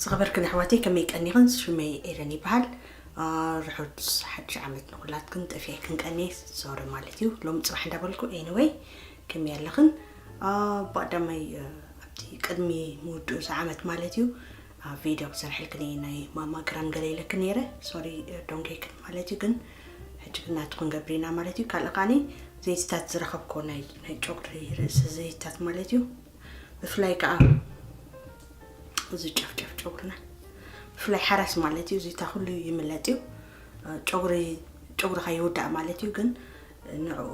ዝኸበርክን ኣሕዋተይ፣ ከመይ ቀኒኽን? ሽመይ ኤደን ይበሃል። ርሑስ ሓድሽ ዓመት ንኹላትክን። ጠፊኤክን ቀኒ፣ ሶሪ ማለት እዩ፣ ሎም ፅባሕ እንዳበልኩ። ኤኒወይ፣ ከመይ ኣለኽን? ብቀዳማይ ኣብቲ ቅድሚ ምውድኡ ዓመት ማለት እዩ፣ ቪድዮ ክሰርሐልክን እየ፣ ናይ ማማግራም ገለ ኢለክን ነይረ። ሶሪ ዶንጌክን ማለት እዩ። ግን ሕጂ ግን ናቱ ክንገብር ኢና ማለት እዩ። ካልእ ከዓኒ ዘይትታት ዝረኸብኮ ናይ ጨጉሪ ርእሲ ዘይትታት ማለት እዩ። ብፍላይ ከዓ እዚ ጨፍጨፍ ጨጉርና፣ ብፍላይ ሓራስ ማለት እዩ፣ እዚታ ኩሉ ይምለጥ እዩ። ጨጉሪ ጨጉርካ ይውዳእ ማለት እዩ። ግን ንዕኡ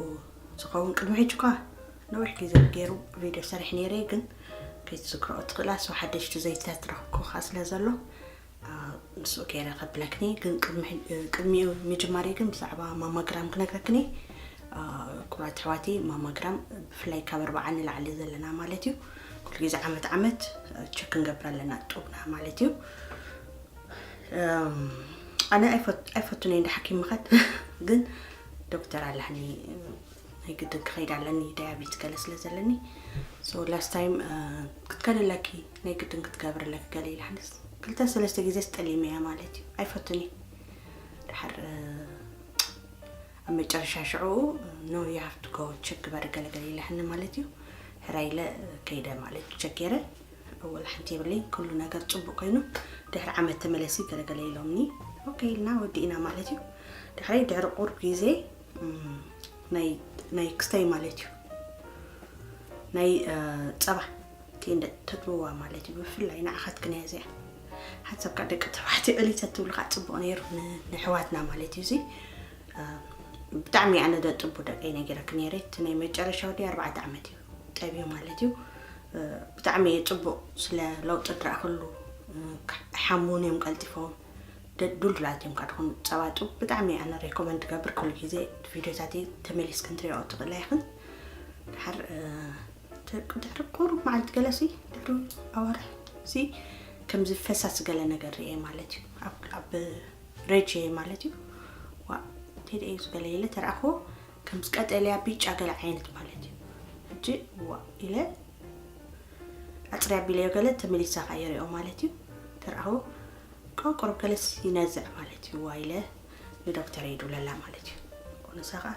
ዝኸውን ቅድሚ ሕጂ እኳ ነዊሕ ግዜ ገይሩ ቪድዮ ሰሪሕ ነይረ፣ ግን ከይትዝክረኦ ትኽእላ። ሰው ሓደሽቲ ዘይትታት ረኽብኩ ከዓ ስለ ዘሎ ንሱ ገይረ ከብለክኒ። ግን ቅድሚኡ ምጅማሪ ግን ብዛዕባ ማማግራም ክነግረክኒ። ኩራት ኣሕዋቲ፣ ማማግራም ብፍላይ ካብ ኣርባዓ ንላዕሊ ዘለና ማለት እዩ፣ ኩሉ ግዜ ዓመት ዓመት ቸክ ክንገብር ኣለና ጡብና ማለት እዩ። ኣነ ኣይፈቱን እየ እንዳ ሓኪም ምኸድ፣ ግን ዶክተር ኣለኒ፣ ናይ ግድን ክኸይድ ኣለኒ፣ ዳያቤት ገለ ስለ ዘለኒ። So last time ክትከደለኪ፣ ናይ ግድን ክትገብርለኪ ገለ ኢላንስ ክልተ ሰለስተ ግዜ ስጠሊመያ ማለት እዩ። ኣይፈቱን እየ። ድሓር ኣብ መጨረሻ ሽዑ no, you have to go check ግበሪ ገለገለ ኢላሕኒ ማለት እዩ። ሕራይ ኢለ ከይደ ማለት እዩ። ቸክ ገይረ፣ ወላ ሓንቲ የብለይ፣ ኩሉ ነገር ፅቡቅ ኮይኑ፣ ድሕሪ ዓመት ተመለሲ ገለገለ ኢሎምኒ። ኦኬ ኢልና ወዲእና ማለት እዩ። ድሕሪ ድሕሪ ቁሩብ ግዜ ናይ ክስተይ ማለት እዩ፣ ናይ ፀባ ቴንደ ተጥብዋ ማለት እዩ። ብፍላይ ንዓኻትክን እያ እዚኣ። ሓንሳብ ከዓ ደቂ ተባዕትዮ እሊተ ትብሉ ከዓ ፅቡቅ ነይሩ፣ ንሕዋትና ማለት እዩ። እዚ ብጣዕሚ ኣነ ደጥቡ ደቀይ ነጊረክ ነይረ። እቲ ናይ መጨረሻ ወዲ ኣርባዕተ ዓመት እዩ ጠብዩ ማለት እዩ። ብጣዕሚ እየ ፅቡቅ ስለ ለውጢ ድረእክሉ፣ ሓሙን እዮም ቀልጢፎም፣ ድልዱላት እዮም ካድኹም ፀባጡ። ብጣዕሚ ኣነ ሬኮመንድ ገብር፣ ኩሉ ግዜ ቪዲዮታተይ ተመሊስክን ትሪኦ ትኽእላ ይኽን። ድሓር ድሕሪ ቁሩብ መዓልቲ ገለሲ፣ ድሕሪ ኣዋርሕ ሲ ከምዚ ፈሳሲ ገለ ነገር ርኤ ማለት እዩ። ኣብ ሬጅ ማለት እዩ። ዋ ቴድ እዩ ዝገለ ኢለ ተረኣኽዎ፣ ከምዚ ቀጠልያ ቢጫ ገለ ዓይነት ማለት እዩ። ሕጂ ዋ ኢለ ኣፅርያ ቢለዮ ገለ ተመሊሳ ከዓ የሪኦ ማለት እዩ። ተረኣኽዎ ቆቆር ገለስ ይነዝዕ ማለት እዩ። ዋ ኢለ ንዶክተር ይድውለላ ማለት እዩ። ንሳ ከዓ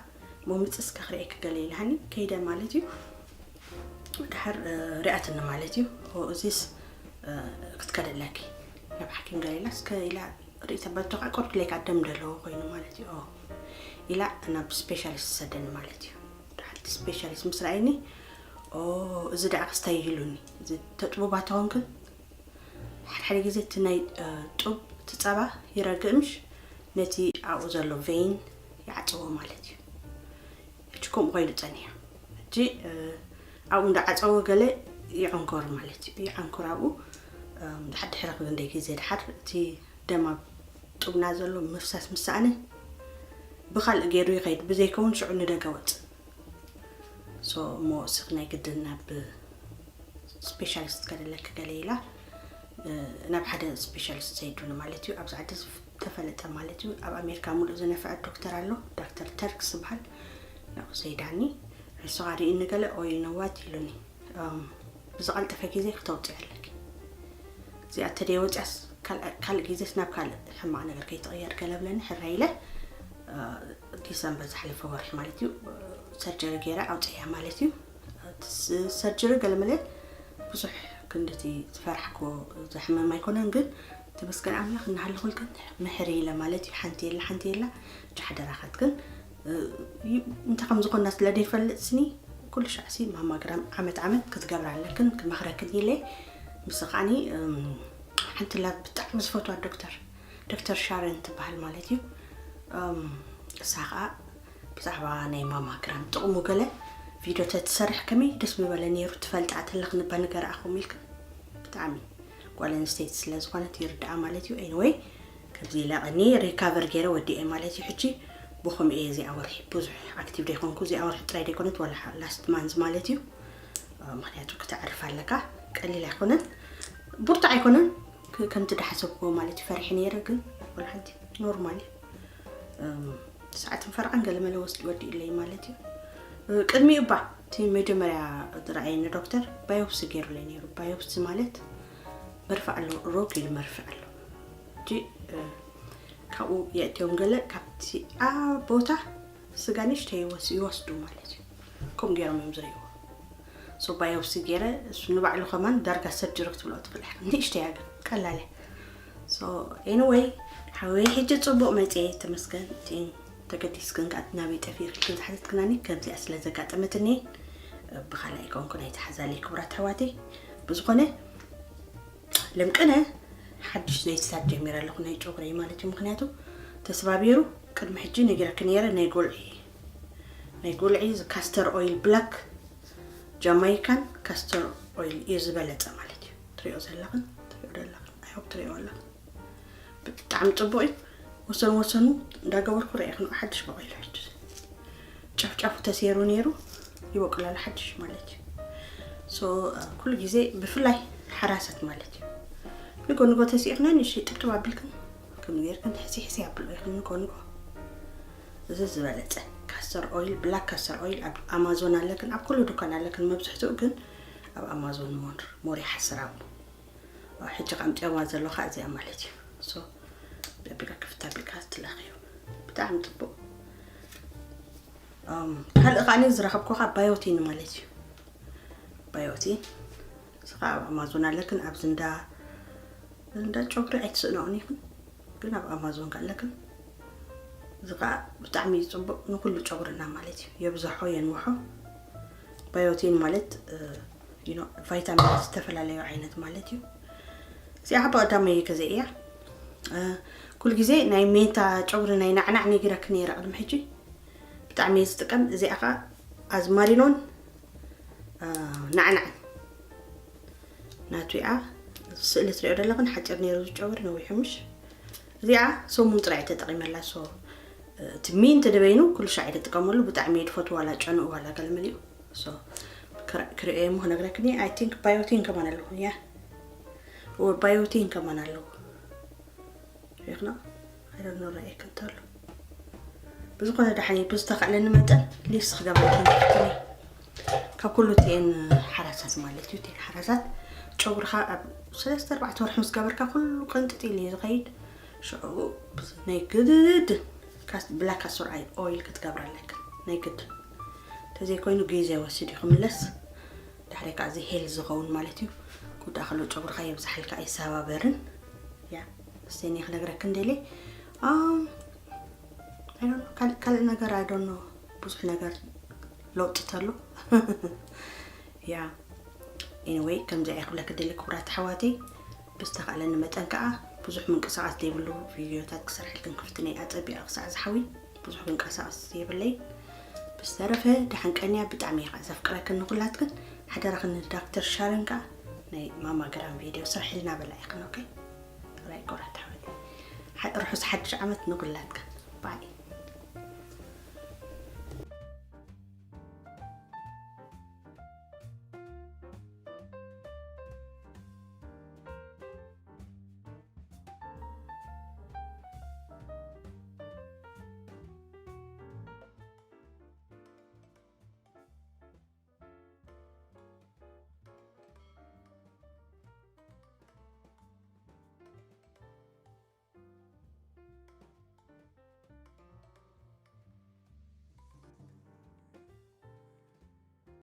ሞምፅስ ከኽርኤክ ገለ ኢልሃኒ ከይደ ማለት እዩ። ድሓር ሪኣትኒ ማለት እዩ። እዚስ ክትከደለኪ ናብ ሓኪም ገለ ኢላ እስከ ኢላ ርእይተ በልቶ ከዓ ቁርድ ለይካ ደም ደለዎ ኮይኑ ማለት እዩ። ኢላ ናብ ስፔሻሊስት ሰደኒ ማለት እዩ። ድሓር ስፔሻሊስት ምስ ረኣይኒ እዚ ደኣ ክስታይ ኢሉኒ፣ እዚ ተጥቡባ ተኾንክን ሓደ ሓደ ግዜ እቲ ናይ ጡብ እቲ ፀባ ይረግእ ምሽ ነቲ ኣብኡ ዘሎ ቬይን ይዓፅዎ ማለት እዩ። ሕጂ ከምኡ ኮይኑ ፀኒሐ። ሕጂ ኣብኡ እንዳዓፀዎ ገለ ይዕንኮር ማለት እዩ። ይዓንኮር ኣብኡ ድሓር ድሕሪ ክንደይ ግዜ ድሓር እቲ ደም ኣብ ጡብና ዘሎ ምፍሳስ ምሳኣነ ብካልእ ገይሩ ይኸይድ፣ ብዘይከውን ሽዑ ንደገ ወፅእ። ሶ እሞ እስኽ ናይ ግድን ናብ ስፔሻሊስት ከደለክ ገለ ኢላ ናብ ሓደ ስፔሻሊስት ሰይዱኒ ማለት እዩ። ኣብዚ ዓዲ ዝተፈለጠ ማለት እዩ። ኣብ ኣሜሪካ ሙሉእ ዝነፈዐ ዶክተር ኣሎ፣ ዶክተር ተርክስ ዝበሃል። ናብኡ ሰይዳኒ። ንሱ ሪእኒ ገለ ኦይ ነዋት ኢሉኒ። ብዝቐልጠፈ ግዜ ክተውፅኢ ኣለኪ። እዚኣ ተደይ ወፅያስ ካልእ ግዜስ ናብ ካልእ ሕማቕ ነገር ከይትቕየር ገለ ብለኒ። ሕራይ ኢለ ዲሰምበር ዝሓለፈ ወርሒ ማለት እዩ ሰርጀሪ ገይረ ኣውፅያ ማለት እዩ። ሰርጀሪ ገለ መለ ብዙሕ ክንድቲ ዝፈራሕኮ ዘሕመም ኣይኮነን፣ ግን ተመስገን ኣምላኽ እናሃለኹልክን ምሕሪ ኢለ ማለት እዩ። ሓንቲ የላ ሓንቲ የላ ጃሕደራኻት ግን እንታይ ከም ዝኾና ስለ ዘይፈልጥ ስኒ ኩሉ ሻዕሲ ማማግራም ዓመት ዓመት ክትገብራ ኣለክን ክመኽረክን ኢለ። ምስ ከዓኒ ሓንቲ ላ ብጣዕሚ ዝፈትዋ ዶክተር ዶክተር ሻረን ትበሃል ማለት እዩ። እሳ ከዓ ብዛዕባ ናይ ማማግራም ጥቕሙ ገለ ቪድዮ ተትሰርሕ ከመይ ደስ ምበለ ነይሩ። ትፈልጣ ተለኽኒ በንገር ኣኹም ኢልክን ብጣዕሚ ጓል ኣንስተይቲ ስለ ዝኾነት ይርድኣ ማለት እዩ። ኤኒወይ ከምዚ ኢለ ቀኒ ሪካቨር ገይረ ወዲኤ ማለት እዩ። ሕጂ ብኸምኡ እየ እዚኣ ወርሒ ብዙሕ ኣክቲቭ ደይኮንኩ፣ እዚኣ ወርሒ ጥራይ ደይኮነት ዋላ ላስት ማንዝ ማለት እዩ። ምክንያቱ ክተዕርፍ ኣለካ ቀሊል ኣይኮነን፣ ቡርቱዕ ኣይኮነን ከምቲ ዳሓሰብክዎ ማለት እዩ። ፈሪሐ ነይረ ግን ወላ ሓንቲ ኖርማል እዩ። ሰዓትን ፈረቓን ገለ መለ ወስድ ወዲእለይ ማለት እዩ። ቅድሚኡ እባ እቲ መጀመርያ ዝረኣየኒ ዶክተር ባዮፕሲ ገይሩለይ ነይሩ። ባዮፕሲ ማለት መርፍእ ኣሎ፣ ሮግ ኢሉ መርፍእ ኣሎ። እቲ ካብኡ የእትዮም ገለ ካብቲ ኣብ ቦታ ስጋ ንእሽተይ ይወስዱ ማለት እዩ። ከምኡ ገይሮም እዮም ዝርእይዎ። ሶ ባዮፕሲ ገይረ እሱ ንባዕሉ ከማን ዳርጋ ሰርጀሪ ክትብሎ ትኽእል ኢኻ። ንእሽተይ እያ ግን ቀላል እያ። ሶ ኤኒወይ ሓወይ ሕጂ ጽቡቕ መጽየ ተመስገን። እቲ ተገዲስክን ከኣ ናበይ ጠፊእክን ዝሓተትክናኒ ከምዚኣ ስለ ዘጋጠመትኒ ብኻልኣይ ኮንኩ ናይ ተሓዛለይ ክቡራት ኣሕዋተይ። ብዝኾነ ለምቅነ ሓድሽ ዘይትታት ጀሚረ ኣለኹ ናይ ጨጉረይ ማለት እዩ። ምክንያቱ ተስባቢሩ ቅድሚ ሕጂ ነጊረኪ ነይረ ናይ ጎልዒ ናይ ጎልዒ ካስተር ኦይል ብላክ ጃማይካን ካስተር ኦይል እዩ ዝበለጸ ማለት እዩ። ትሪኦ ዘለኽን ትሪኦ ዘለኽን ኣይሆፕ ትሪኦ ኣለኽን ብጣዕሚ ጽቡቕ እዩ። ወሰን ወሰኑ እንዳገበርኩ ርኤ ክንኡ ሓድሽ በቂሉ ሕጂ ጫፍጫፉ ተሰይሩ ነይሩ ይበቁላሉ ሓድሽ ማለት እዩ። ሶ ኩሉ ግዜ ብፍላይ ሓራሳት ማለት እዩ ንጎ ንጎ ተሲእኽና ንእሽተይ ጥብጥብ ኣቢልክን ከም ጌርክን ሕሲ ሕሲ ኣብሎ ኢኽን ንጎ ንጎ እዚ ዝበለጸ ካስተር ኦይል ብላክ ካስተር ኦይል ኣብ ኣማዞን ኣለክን ኣብ ኩሉ ድኳን ኣለክን መብዝሕትኡ ግን ኣብ ኣማዞን ሞር ሞር ይሓስር ኣብኡ ሕጂ ከምፅኦማ ዘለኻ እዚኣ ማለት እዩ ሶ ቢልካ ክፍታ ቢልካ ትለኽዮ ብጣዕሚ ፅቡቅ ካልእ ከዓኒ ዝረኸብኩ ከዓ ባዮቲን ማለት እዩ ባዮቲን እዚ ከዓ ኣብ ኣማዞን ኣለክን ኣብዚ እንዳ እንዳ ጨጉሪ ኣይትስእንኦን ኢኽን ግን ኣብ ኣማዞን ከለክን እዚ ከዓ ብጣዕሚ እዩ ፅቡቅ ንኩሉ ጨጉርና ማለት እዩ የብዝሖ የንውሖ ባዮቲን ማለት ቫይታሚን ዝተፈላለዩ ዓይነት ማለት እዩ እዚኣ በቀዳመ እየ ገዘ እያ ኩል ግዜ ናይ ሜንታ ጨጉሪ ናይ ናዕናዕ ነጊረክ ነይረ ቅድሚ ሕጂ ብጣዕሚ እየ ዝጥቀም እዚኣ ከዓ ኣዝማሪኖን ናዕናዕን ናቱ እያ ስእሊ ትሪኦ ዘለኽን ሓፂር ነይሩ ዝጨጉሪ ነዊሑ ምሽ እዚኣ ሰሙን ጥራይ ተጠቂመላ ሶ እቲ ሚንት ድበይኑ ኩሉ ሻዕ እየ ዝጥቀመሉ ብጣዕሚ እየ ዝፈትዎ ዋላ ጨንኡ ዋላ ገለ መሊኡ ሶ ክርእዮ እሞ ክነግረክኒ ኣይ ቲንክ ባዮቲን ከማን ኣለኹ እያ ባዮቲን ከማን ኣለኹ ሪኽና ኣይደኖ ረእየክ እንተሎ ብዝኾነ ደሓን ብዝተኽእለኒ መጠን ሊፕስ ክገብረክን ከፍትኒ ካብ ኩሉ ቴን ሓራሳት ማለት እዩ ቴን ሓራሳት ጨጉርኻ ኣብ ሰለስተ ኣርባዕተ ወርሒ ምስ ገበርካ ኩሉ ቅንጥጥ ኢሉ እዩ ዝኸይድ ሽዑ ናይ ግድድ ብላክ ካስተር ኦይል ክትገብር ኣለክን ናይ ግድን እንተዘይኮይኑ ግዜ ወሲድ እዩ ክምለስ ድሕሪ ከዓ እዚ ሄል ዝኸውን ማለት እዩ ጉዳ ከሎ ጨጉርካ የብዝሓልካ ኣይሰባበርን ያ እስተኒ ክነግረክን ደሊ ካልእ ነገር ኣይዶኖ ብዙሕ ነገር ለውጢ ተሎ ያ ኤኒወይ ከምዚ እየ ክብለክ ደሊ ክቡራት ኣሕዋተይ ብዝተኻእለኒ መጠን ከዓ ብዙሕ ምንቅስቃስ ዘይብሉ ቪድዮታት ክሰርሐልክን ክፍትነ እየ ኣፀቢቐ ክሳዕ ዝሓዊ ብዙሕ ክንቀሳቀስ የብለይ ብዝተረፈ ደሓን ቀንያ ብጣዕሚ እየ ከዓ ዘፍቅረክን ንኩላትክን ሓደራክን ንዳክተር ሻረን ከዓ ናይ ማማግራም ቪድዮ ስርሕልና በላ ኢኽን ኦኬ ራይ ቆራት ሓወት ርሑስ ሓድሽ ዓመት ንኩላትክን ባይ